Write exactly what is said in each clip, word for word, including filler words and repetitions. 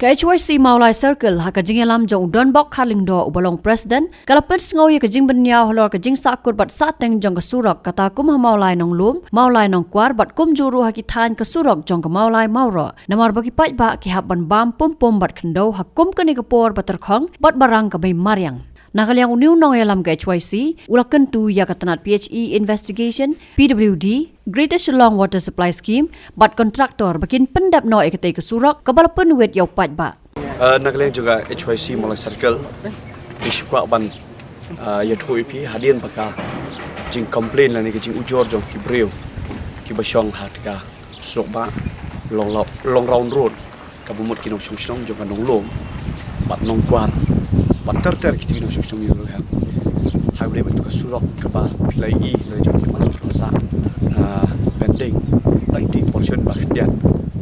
Ka H Y C Mawlai Circle, ha ka jingïalam jong u Donbok Kharlyngdoh uba long president, ka la pynsngew ïa ka jingbynñiaw halor ka jingsahkut bad sahteng jong ka surok kata kum ha Mawlai Nonglum, Mawlai Nongkwar bad kumjuh ruh ha ki thaiñ ka surok jong ka Mawlai Mawroh. Namar ba ki paidbah ki hap ban bam pum pum bad khyndew ha kum kane ka por ba tyrkhong bad ba rang ka bei mariang. Na ka liang une u nongïalam ka H Y C u la kyntu ïa ka tnat P H E investigation, P W D, Greater Shillong Water Supply Scheme bad contractor ba kin pyndep noh ïa katei ka surok kaba la pynwit ïa u paidbah. Uh, na ka liang jong ka H Y C Mawlai Circle, ngi shu kwah ban uh, ïathuh ïa phi hadien ba ka jingcomplain lane ka jingujor jong ki briew kiba shong ha ka surok ba long, long round road kaba mut ki nongshong shnong jong ka Nonglum bad Nongkwar bad ter ter kiti ki nongshong shnong ïa ruh. Ha kaba dei bad ka surok kaba phi la ïohi la jong ki man ka sa, ah, pending tang iti portion ba khyndiat.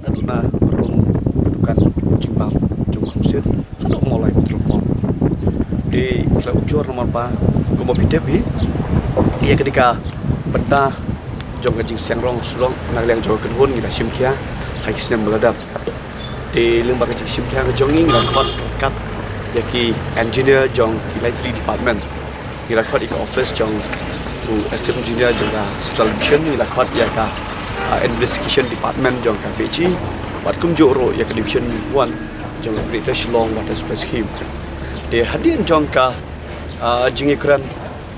Naduh na rum dukan jingbam jong Khongsit haduh Mawlai petrol pump. Te ki la ujor namar ba kumba phi tip hi ïa kane ka bynta jong ka jingseng rong surok na ka liang jong ka kynhun ngi la shim khia ha ki snem ba la dep. Te lyngba ka jingshim khia ka jong ngi ngi la khot ryngkat ïa ki engineer jong ki lai tylli department. Ngi la khot ïa ka office jong u assistant engineer jong ka Central Division, ngi la khot ïa ka, ah, investigation department jong ka P H E bad kumjuh ruh ïa ka Division one jong ka Greater Shillong Water Supply Scheme. Te hadien jong ka, ah, jingïakren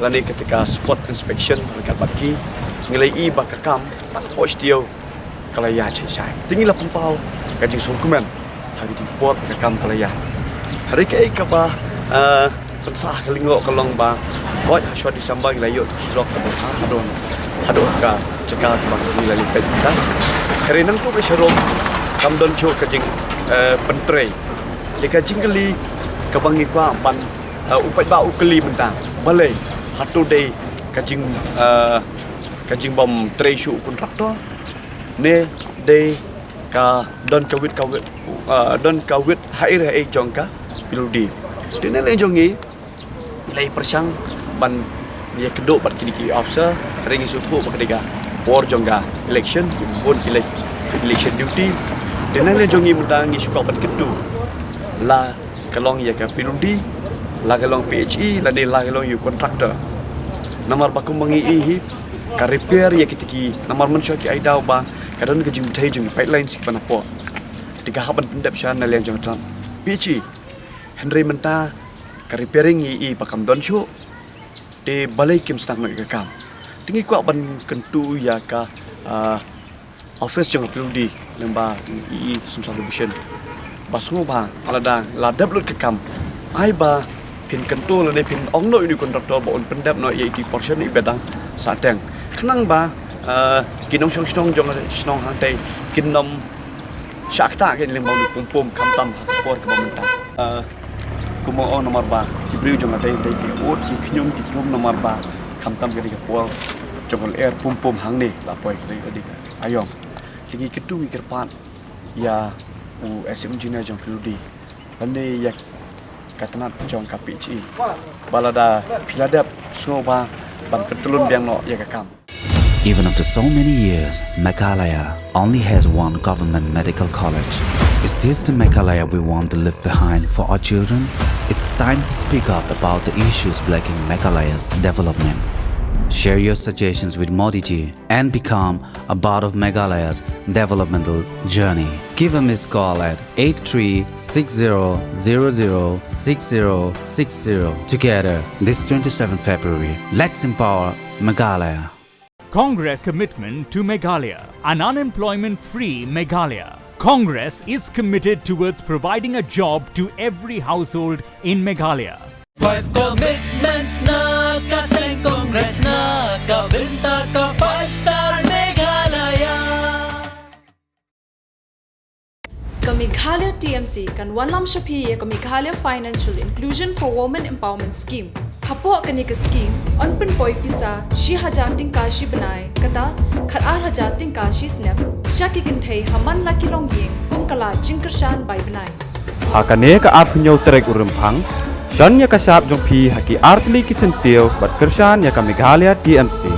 lane kata ka spot inspection ryngkat bad ki, ngi la ïohi ba ka kam tang hapoh shtiew ka la ïaid shai shai. Te ngi la pynpaw ka jingsngewkmen ha kiti ki por ba ka kam ka la ïaid. Hynrei kaei kaba, eh, pynsah ka lyngngoh ka long ba hooid ha shwa December ngi la ïoh ka surok kaba bha haduh, haduh ka jaka kaba ngi la leit peit mynta. Hynrei nangta ka surok kam don shuh ka jing, eh, pyntrei. Te ka jingkylli kaba ngi kwah ban, eh, u paidbah u kylli mynta, balei, hato dei ka jing, eh, ka jingbym trei shuh u contractor ne dei ka don ka wit ka wit, ah, don ka wit haei haei jong ka P W D. Te na liang jong ngi ngi la pyrshang ban ïakynduh bad kine ki officer, hynrei ngi sngewthuh ba ka dei ka por jong ka election, ki bun ki leit election duty. Te na liang jong ngi mynta ngi shu kwah ban kynduh la ka long ïa ka P W D, la ka long P H E, lane la ka long ïa u contractor. Namar ba kumba ngi ïohi hi ka repair ïa kita ki, namar mynshuwa ki ai daw ba ka don ka jingpynthei jong ki pipelines kiba na pdeng. Te ka hap ban pyndep sha na liang jong ka P H E. Hynrei mynta ka repairing ngi ïohi ba kam don shuh. Te balei kim sdang noh ïa ka kam. Te ngi kwah ban kyntu ïa ka, ah, office jong ka P W D lyngba i, i Central Division. Ba sngewbha lada la dep lut ka kam, ai ba phin kyntu lane phin ong noh ïa u contractor ba un pyndep noh ïa iti portion iba dang sahteng. Khnang ba, ah, ki nongshong shnong jong shnong hangtei kin ym shah ktah kein lyngba u pum pum khamtam ha ka por kaba mynta. Ah, kumba ong namar ba ki briew jong ka dei, dei ki ud ki khñium ki thrum namar ba khamtam ka dei ka por jong ka lyer pum pum hangne la poi ka dei ka dei ka aïom. Te ngi kyntu ngi kyrpad ïa u assistant engineer jong P W D lane ïa ka tnat jong ka P H E ba lada phi la dep sngewbha ban pyntyllun biang noh ïa ka kam. Even after so many years, Meghalaya only has one government medical college. Is this the Meghalaya we want to leave behind for our children? It's time to speak up about the issues blocking Meghalaya's development. Share your suggestions with Modi ji and become a part of Meghalaya's developmental journey. Give a missed call at eight three six zero zero zero six zero six zero. Together, this twenty-seventh February, let's empower Meghalaya. Congress commitment to Meghalaya, an unemployment-free Meghalaya. Congress is committed towards providing a job to every household in Meghalaya. Five commitments na ka seng Congress na ka bynta ka five star Meghalaya. Ka Meghalaya T M C kan wanlam sha phi ïa ka Meghalaya Financial Inclusion for Women Empowerment Scheme. Hapoh kane ka scheme, yn pynpoi pisa shi hajar tyngka shi bnai, kata khatar hajar tyngka shi snem, sha ki kynthei ha man la ki longïing kum ka lad jingkyrshan bai bnai. Ha kane ka arphew hynñiew tarik u Rymphang, shon ïa ka shap jong phi ha ki artylli ki syntiew bad kyrshan ïa ka Meghalaya T M C.